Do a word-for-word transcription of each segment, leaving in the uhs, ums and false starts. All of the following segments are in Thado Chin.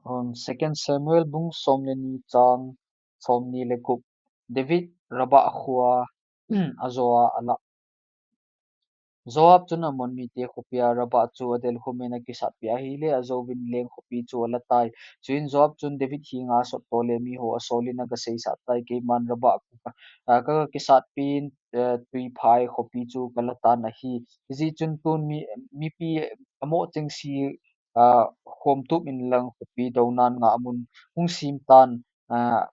Um, Second Samuel bung som le ni chang som ni le gup. David Rabah khua a Joab a alah. Joab chun Ammon mite khopia Rabah chu adelkhum in akisatpi ahile, ajouvin leng khopi chu ala tai. Chuin Joab chun David henga sotto le miho asolin agaseisah tai, keiman Rabah ka, ka, kakisatpin, eh, tuiphai khopi chu kala tan ahi. Hijeh chun tun mi, mipi amoh chengse, ah, khomtup inlang khopi donan ngahmun hung sem tan, ah,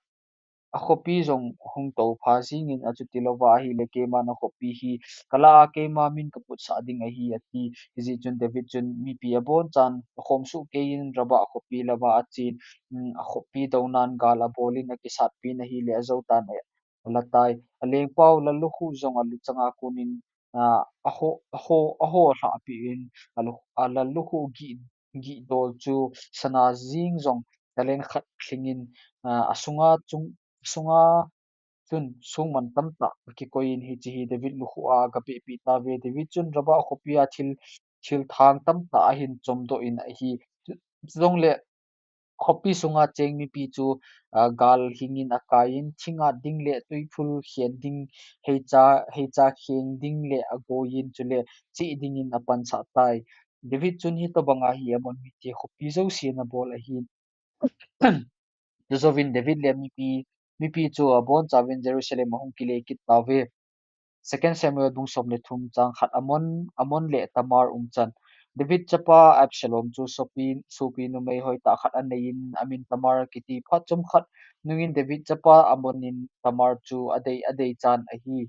akhopi jong hung toupha jingin, achuti louva ahile keiman akhopi hi kala a keima min kaputsah ding ahi, ati. Hijeh chun David chun mipi abonchan akhom soh keiyin Rabah khopi lama achen, um, akhopi donan gal abolin akisatpin ahile ajou tan, eh, ala tai. Alengpau lallukhuh jong aluchanga konin, ah, aho, aho, aho lhahpeh in, alu, alallukhuh gih, gihdol chu sana jing jong talent khat lhingin, ah, asunga chung, asunga chun songman tamtah akikoiyin hiche hi David lukhuh a agabehpeh tauve. David chun Rabah khopia thil, thilthang tamtah ahin chomdoh in ahi. Chujongle khopi sunga cheng mipi chu, ah, gal hingin akaiyin, thingat ding le tuiphul khen ding, heicha, heicha kheng ding le agoiyin, chule cheh dingin apansah tai. David chun hitobanga hi Ammon mite khopi jousen abol ahi. Chujouvin David le mipi, mipi chu abonchauvin Jerusalem ahung kile kit tauve. Second Samuel bung som le thum chang khat. Ammon, Ammon le Tamar umchan. David chapa Absalom chu sopi, sopi numei hoitah khat aneiyin, amin Tamar akiti. Phat chomkhat nungin David chapa Ammon in Tamar chu adei, adeichan ahi.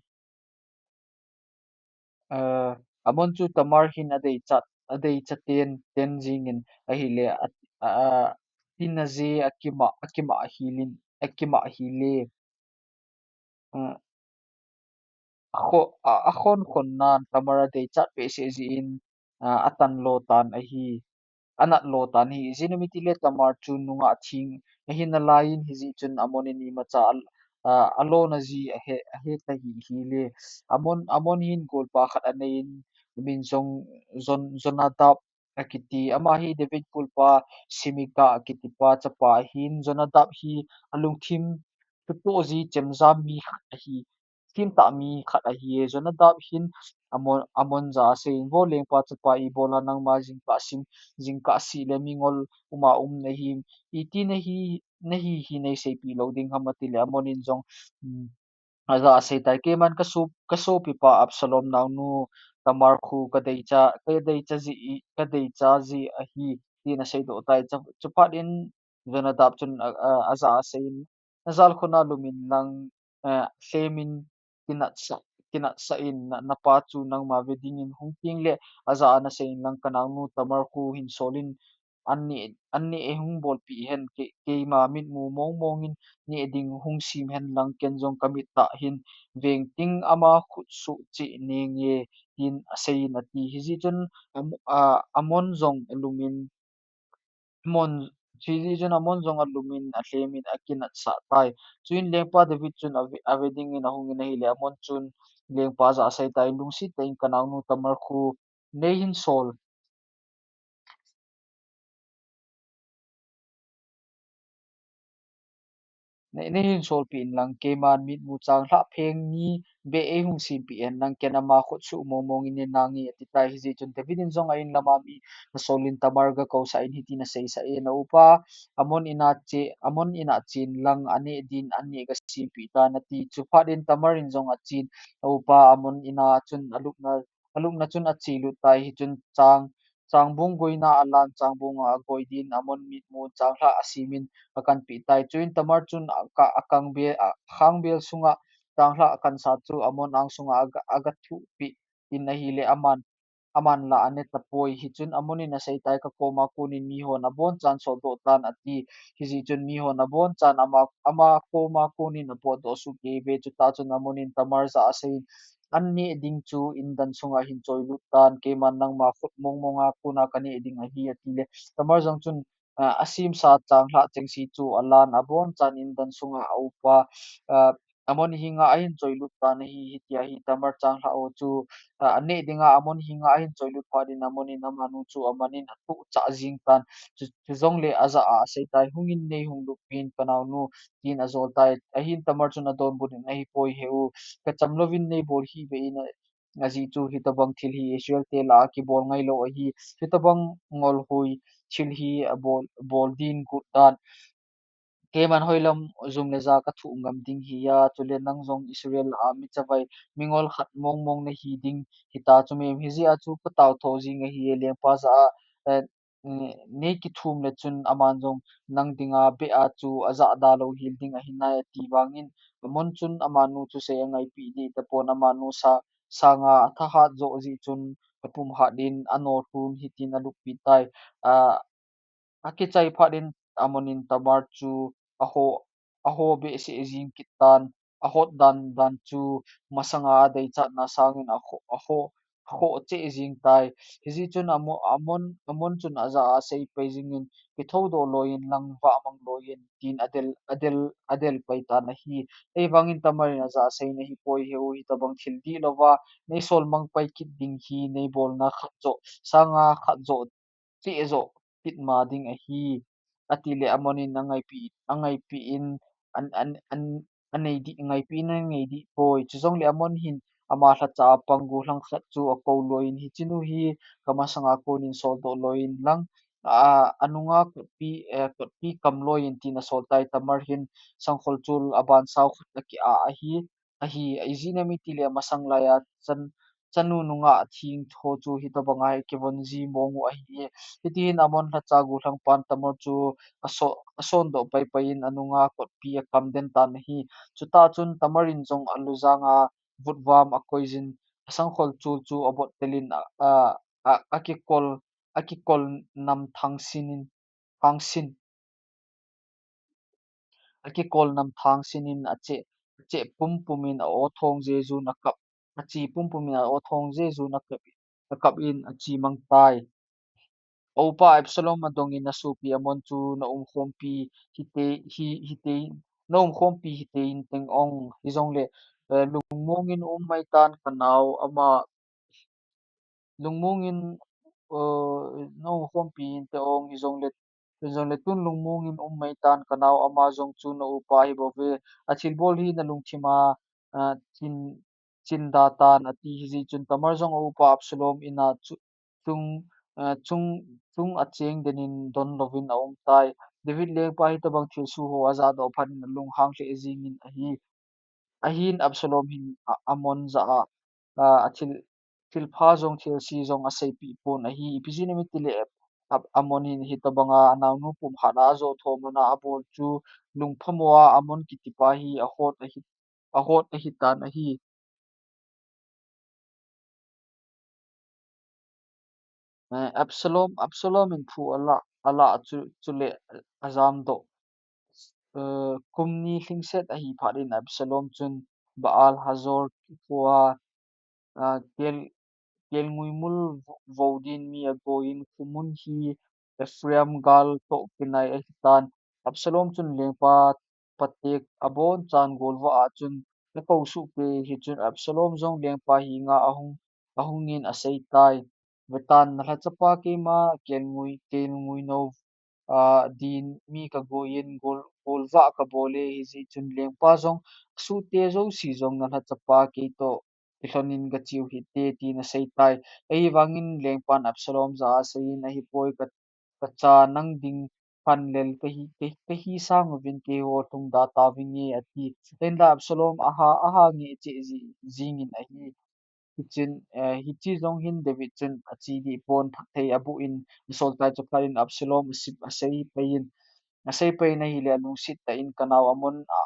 Ah, Ammon chu Tamar hin adeichat, adeicha ten, ten jingin ahile, a, a, a, tina je akima, akima ahilin, akima ahile. Ah, akho, a, akhon khon nan Tamar adeichat behseh jeh in, ah, atan lo tan ahi, anat lo tan ahi. Ijeh inem itile Tamar chu nungah theng ahi nalaiyin, hijeh chun Ammon in imacha al, ah, alona ji ahe, ahe tahih hile. Ammon, Ammon hin golpa khat aneiyin, amin jong Jon, Jonadab akiti. Ama hi David golpa Shimei akitipa chapa ahin. Jonadab hi alungthim thutoh ji chemjam mi khat ahi. Thimtah mi khat ahi. Jonadab hin Ammon, Ammon jah a aseiyin, Vo lengpa chapa, ibola nangma jingkah sim, jingkah sih le mingol uma um nahim? Iti nahi, nahi hi neiseipeh lou ding ham, atile Ammon in jong, um, ajah a asei tai, Keiman kaso, kasopipa Absalom naonu Tamar khu kadeicha, kadeicha ji, kadeicha ji ahi, tin aseidoh tai. Chu, chuphat in Jonadab chun a, a, ajah a aseiyin, Najal khona lumin lang, eh, lhemin kinatsah, kinatsah in, na, napa chu nangma ve dingin hung tengle ajah a naseiyin lang, kanaonu Tamar khu hin solin, an neh, an neh hung bolpeh hen, kei, keima mitmu mongmong in neh ding hung sem hen lang, ken jong kamit tah hin vengting ama khutsoh cheh nenge, tin aseiyin ati. Hijeh chun Am, a, Ammon jong alumin, Ammon, hijeh chun Ammon jong alumin, alhemin akinatsah tai. Chuin lengpa David chun ave, ave dingin ahungin ahile, Ammon chun lengpa jah a asei tai, Lungset tah in kanaonu Tamar khu neihin sol, nei, neihin solpeh in lang, keiman mitmu changlhah pheng ni beh eihung sempeh hen lang, ken ama khutsoh mongmong in ne nange, ati tai. Hijeh chun David in jong a-in lama mi asolin Tamar gakousah in hitin aseisah e, Na upa Ammon ina che, Ammon ina chen lang, aneh din an neh gasempeh tan, ati. Chuphat in Tamar in jong achen, a upa Ammon ina chun alupna, alupna chun achelut tai. Hichun chang, changbung goina alan, changbung a agoi din Ammon mitmu changlhah asemin akanpeh tai. Chuin Tamar chun aka, akangbel, a, akangbel sunga changlhah akansa chu Ammon ang sunga aga, agathuhpeh in ahile, aman, aman la ane tapoi. Hichun Ammon in asei tai, Kakoma konin mihon abonchan sotdoh tan, ati. Hijeh chun mihon abonchan ama, ama koma konin apotdoh soh kei uve. Chutah chun Ammon in Tamar jah a aseiyin, An neh ding chu indan sunga hin choilut tan, keiman nangma khut mongmonga kona kaneh ding ahi, atile Tamar jong chun, a, asemsa changlhah chengse chu alan, abonchan indan sunga a upa, a, Amon henga ahin choilut tan ahi, hitia hi Tamar changlhah ho chu, a, aneh dinga Amon henga ahin choilut phat in Amon in amanu chu amanin atuh chah jing tan. Chu, chujongle ajah a asei tai, "Hungin nei hung lupin kanaonu," tin ajol tai. Ahin Tamar chun adonbut in, "Ahipoi heu, kacham louvin nei bol hih beh in, ajeh chu hitobang thil hi Israel te lah a kibol ngailou ahi, hitobang ngolhoi thil hi abol, bol din got dan. Keiman hoilam jum le ja kathoh ngam ding hia, chule nang jong Israel lah a mi chavai, mingol khat mong mong nahi ding hita chu mem, hijeh a chu katao tho jing ahi, lengpa jah a, eh, nei kithum le chun aman jong nang dinga beh a chu ajah da lou hel ding ahi nai," ati vangin, Amon chun amanu thusei angaipi deh tapon, amanu sa, sanga athahat joh jeh chun apum hat in anolhun hitin aluppi tai. A, akichai phat in Amon in Tamar chu aho, aho behseh jing kit tan, ahot dan dan chu masanga adeichatna sangin aho, aho, aho cheh jing tai. Hijeh chun Amo-, Amon, Amon chun ajah a asei pai jingin, "Kithoudoh loiyin lang, vahmang loiyin," tin adel, adel, adel pai tan ahi. Ahivangin Tamar in ajah a aseiyin, "Ahipoi heu, hitobang thil dihlouva nei sol mang pai kit ding hi nei bolna khat joh sanga khat joh cheh joh kit ma ding ahi," ati le Amon in angaipi, angaipi in an, an, an, anei dih, angaipi in anei dih poi. Chujongle Amon hin ama lhacha a pang gollhang khat chu akou loiyin, "Hichenu hi kamasanga konin soldoh loiyin lang, a, anunga kotpi, eh, kotpi kam loiyin," tin asol tai. Tamar hin sangkhol chul aban sao khat akiah ahi, ahi, ijeh inem itile amasang laiya chan, chanu nungah theng tho chu hitobanga hi kivon ji mong u ahi. Hitihin Amon lhacha gollhang pan Tamar chu aso-, asondoh pai pai in anunga kotpi akam den tan ahi. Chutah chun Tamar in jong alujanga vutvam akoijin, asangkhol chul chu abottel in, a, a, a, akikol, akikol nam thangsin in, thangsin. Akikol nam thangsin in ache, ache pumpum in a-o thong jejun akap, ache pumpum in a-o thong jejun akap, akap in ache mang tai. Aupa Absalom adongin asopi Amon chu na umkhompi hite, hi, hite, na umkhompi hite inteng ong, hijongle, eh, lungmong in um mai tan kanao ama, lungmong in, eh, na umkhompi inte ong, hijongle, hijongle tun lungmong in um mai tan kanao ama jong chu na upa hi bouve, athilbol hi na lungthima, ah, chin, chinda tan ati. Hijeh chun Tamar jong aupa Absalom ina chu, chung, ah, chung, chung acheng den in don louvin aum tai. David lengpa hitobang thilsoh ho ajahdoh phat in alunghang lheh jingin ahi. Ahin Absalom hin a, Amon jah a, a, athil, thilpha jong thilse jong aseipeh pon ahi. Ipi jeh inem itile Ab-, Amon hin hitobanga anaonu pumhat a ajoh thomona abol chu lungphamo a Amon kitipa hi ahot ahi, ahot ahitan ahi. Eh, Absalom, Absalom in phu alah, alah chu, chule ajamdoh. Eh, kum ni lhingset ahi phat in Absalom chun Baal Hazor khoa, ah, kel, kelngui mul vo-, vo din mi agoiyin, khomun hi Ephraim gal toh kinai ahitan. Absalom chun lengpa patek abonchan golvah a chun akou sohkei, hichun Absalom jong lengpa henga ahung, ahungin asei tai. Vetan, nalhachapa keima kelngui, kelngui nou, ah, din mi kagoiyin, gol, golvah kabol e, hijeh chun lengpa jong asohte jouse jong nalhachapa keitoh kilhonin gache u hite, tin asei tai. Ahivangin lengpan Absalom jah a aseiyin, ahipoi ka, kacha nang ding phanlel kahi, ka, kahi sang uvin keiho lhungda tauvinge ati. Hinla Absalom aha, aha ngeh cheh ji, jingin ahi. Hichun, eh, hiche jong hin David chun ache deh pon, phatthei aboh in asol tai. Chuphat in Absalom asei, asei pai in, asei pai in ahile alungset tah in, kanao Amon, a,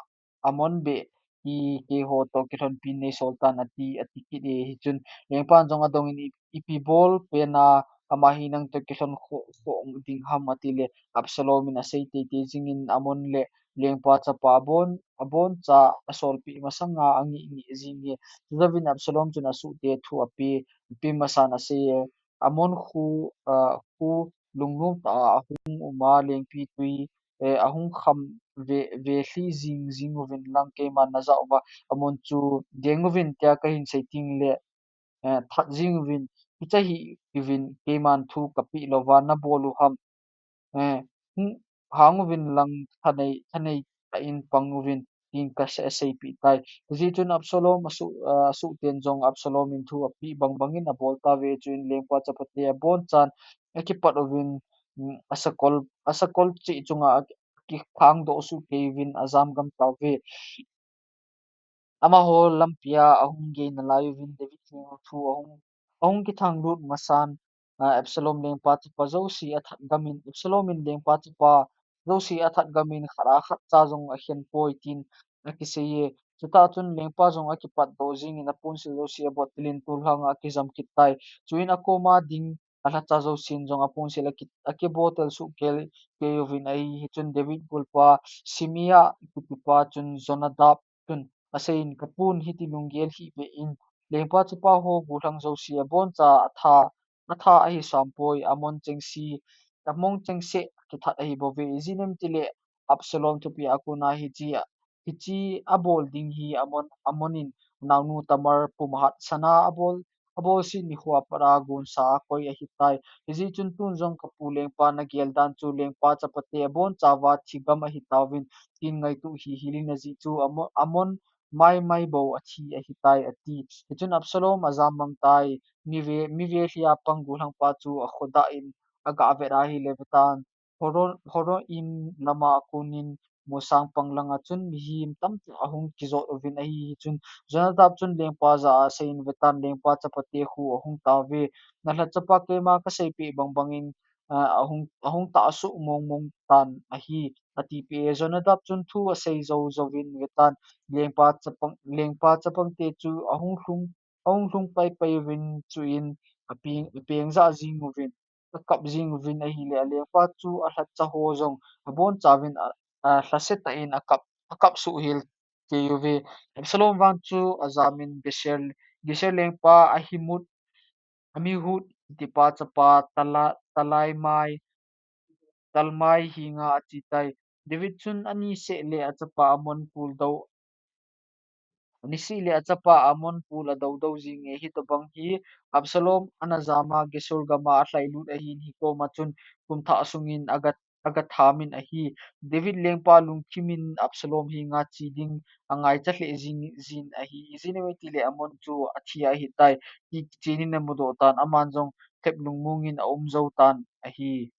Amon beh hi keiho toh kilhonpin nei sol tan ati, ati kit e. Hichun lengpan jong adongin, i, ipi bol pen a ama hi nang toh kilhon khoh, khoh ding ham atile Absalom in asei teitei jingin Amon le lengpa chapa abon, aboncha asolpeh masanga angeh ngeh jinge. Chujouvin Absalom chun asohte thu ape, ape masan asei e, Amon khu, ah, khu lungnom tah a ahung um a, lengpi tui, eh, ahung kham ve, ve lhi jing jing uvin lang keiman najah uva Amnon chu deng uvin tia kahin sei teng le, eh, that jing uvin, kicha hih uvin keiman thu kapeh louva nabol u ham, eh, hung hang uvin lang thanei, thanei tah in pang uvin tin kasei, seipeh tai. Hijeh chun Absalom asuh, ah, asuhten jong Absalom in thu apeh bang bangin abol tauve. Chuin lengpa chapate abonchan akipat uvin, um, asakol, asakol cheh chunga aki, akikhang doh soh kei uvin ajam gam tauve. Amaho lampia ahung gei nalai uvin David henga thu ahung, ahung kithang lut masan, ah, Absalom lengpa chapa jouse athat gamin, Absalom in lengpa chapa jouse athat gamin khat a khat cha jong akhen poi tin akisei e. Chutah chun lengpa jong akipat doh jingin aponsil jouse abottel in tolhang a akijam kit tai. Chuin akoma ding alhacha jousen jong aponsil aki, akibotel soh kei, kei uvin ahi. Hichun David golpa Shimei kitipa chun Jonadab chun aseiyin, kapun hiti lunggel hih beh in, lengpa chapa ho gollhang jouse aboncha atha, atha ahi sam poi, Amnon chengse, Amnon chengse kithat ahi bouve. Ijeh inem itile Absalom thupeh a kona hiche a, hiche abol ding hi Amnon, Amnon in anaonu Tamar pum ahat, sana abol, abolse nikho a pat a gonsa akoi ahitai. Hijeh chun tun jong kapu lengpa nagel dan chu lengpa chapate abonchauva thigam ahitauvin tin ngaito hih hih in ajeh chu Amnon, Amnon mai mai bou athi ahitai ati. Hichun Absalom ajam mang tai. Mive, mive lhi a pang gollhangpa chu akhodah in aga vet ahile vetan Horo-, Horonaim lama akonin Mosang pang langa chun mihem tamtah ahung kijot uvin ahi. Hichun Jonadab chun lengpa jah a aseiyin vetan lengpa chapate khu ahung tauve. Nalhachapa keima kaseipeh bang bangin, ah, ahung, ahung tahsoh mong mong tan ahi, atipeh e. Jonadab chun thu asei jou jouvin vetan lengpa chapang, lengpa chapangte chu ahung lhung, ahung lhung pai pai uvin chuin apeng, apeng jah jing uvin, akap jing uvin ahile alengpa chu alhacha ho jong abonchauvin a, alhase tah in akap, akap soh hel kei uve. Absalom vang chu ajamin Gesur, Gesur lengpa Ahimud, Amihud kitipa chapa Tala-, Talaimai, Talmai henga achetai. David chun aniseh le achapa Amnon pul dou, aniseh le achapa Amnon pul adou dou jinge. Hitobang hi Absalom ana jama Gesur gama alhailut ahin, hikoma chun kumthah sungin aga, aga thamin ahi. David lengpa lungthimin Absalom henga che ding angaicha lheh jing, jin ahi. Ijeh inem itile Amnon chu athi ahitai ti kichen in amudoh tan, aman jong lhep lungmongin aum jou tan ahi.